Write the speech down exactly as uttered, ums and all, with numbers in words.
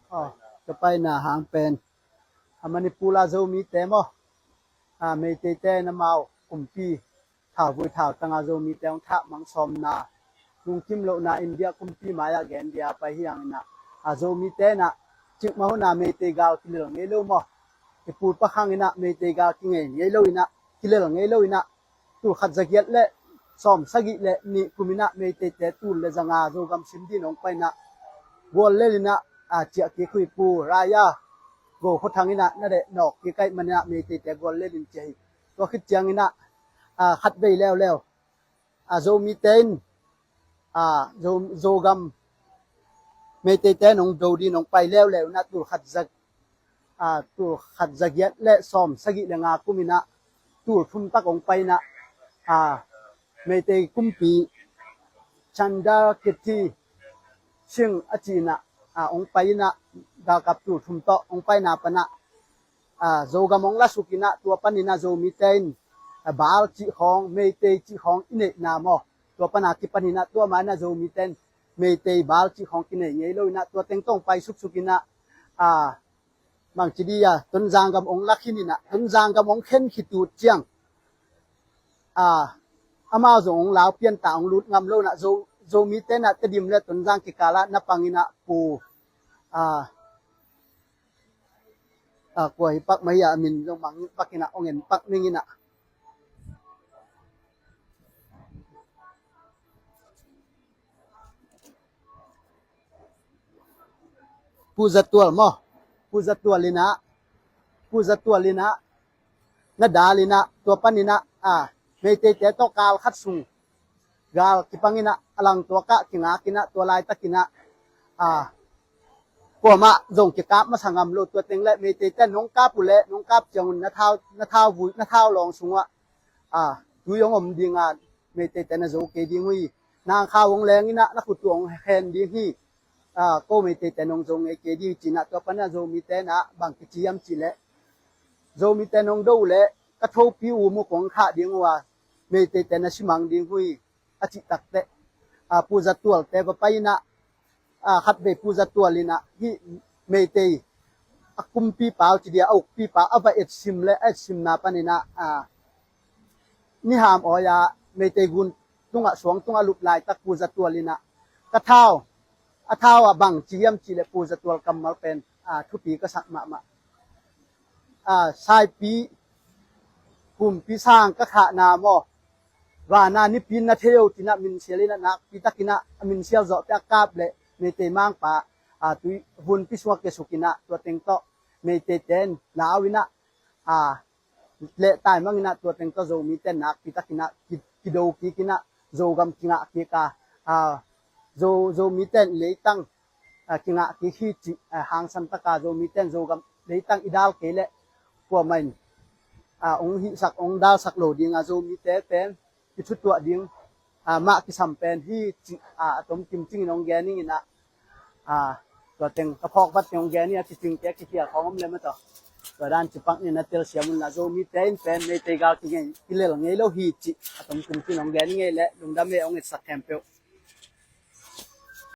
Aw, ka paina hang pen a Manipur a Zomite maw, a Meiteite in amau kumpi thauvui thautanga Zomite hong thah mang sawmna, lungkim lohna India kumpi mai-ah gen dia pai hi hang inah, a Zomite inah cikmah huna Meitei gal kilel ngei lo maw, i pulpak hang inah Meitei gal kingei ngei lo inah, kilel ngei lo inah, tul khat zagiat le sawm sagih le nih kum inah Meiteite tul le zanga Zogam sim din hong pai inah, gual lel inah, a, ciah kik hui Pu Raya Go Khua Thang inah na deh nawk kik ahih man inah Meiteite gual lel in ciah hi. Tua khit ciang inah, a, khat vei leuleu, a, Zomite in, a, Zo, Zogam Meiteite nong do din hong pai leuleu inah tul khat zag a, tul khat zagiat le sawm sagih le nga kum inah tul thum tak hong pai inah, a, Meitei kumpi Chandra Kirti Singh a ci inah, a, hong pai inah galkap tul thum tawh hong paina panah, a, Zogam hong lasuk inah tua pan inah Zomite in, a, bal cih khawng, Meitei cih khawng i neihna maw, tua pana kipan inah tua ma inah Zomite in Meitei bal cih khawng kinei ngei lo inah tua teng tawh hong pai suksuk inah, a, bangci dia Tonzang gam hong la khin inah, Tonzang gam hong khen khit uh ciang, a, amau zong hong lau pian ta, hong lut ngam lo inah Zo, Zomite inah Tedim le Tonzang kikalah na pang inah Pu, a, a, kua hi pak mai a min zong mang pak inah hong en pak ning inah. Pu Za Tual maw, Pu Za Tual inah, Pu Za Tual inah na dal inah tua pan inah, a, Meiteite tawh kal khat sung gal kipang inah a lang tuakah kingak inah tua laitak inah, a, kuamah zong kikap masa ngam lo, tua teng le Meiteite nong kap uh le nong kap ciangun na thau, na thauvui, na thaulawng sungah, a, tui hong om dinga Meiteite na zo kei ding uh hi. Nangkhau hong leng inah na khut uh hong khen ding hi. A, ko Meiteite nong zo ngei kei ding hi ci inah tua pan inah Zomite inah bang kici hiam cih leh, Zomite nong do uh leh ka thopi um uh kong khah ding uh a, Meiteite na simang ding uh hi, a cih takteh, a, Pu Za Tualte va pai inah, a, khat vei Pu Za Tual inah hih Meitei a kumpipa uh ci dia, a ukpipa a va etsim le a etsimna pan inah, a, niham awi-a Meitei gun tungah, suang tungah lup laitak Pu Za Tual inah ka thau, a thau ah bang ci hiam cih leh Pu Za Tual kammal pen, a, thupi ka sak mahmah. A, Saipi kumpi sang ka khahna maw, vana nipi in na thei o ci inah minsial inah nakpi tak inah a minsial zawhte a kap leh Meitei mangpa, a, tui vunpi sungah kiasuk inah tua teng tawh Meiteite in lau inah, a, leh taimang inah tua teng tawh Zomite in nakpi tak inah ki, kido kik inah Zogam kingah kik a, a, Zo, Zomite in leitang, a, kingah kik hi cih, a, hangsan taka Zomite in Zogam leitang i dal kei leh kuamah in, a, hong hihsak, hong dalsak lo dinga Zomite pen i thutuah ding, a, mah kisam pen hi cih, a, a tomkim cingin hong gen ning inah, a, tua teng ka phawk vat teng hong gen ning a, kicingte a kikhial khawng om le mah tawh. Tua dan ci pak ning inah telsiam unla, Zomite in pen Meitei gal kingei, kilel ngei lo hi cih a tomkim cingin hong gen ning ei leh lungdam e, hong etsak khempeuh.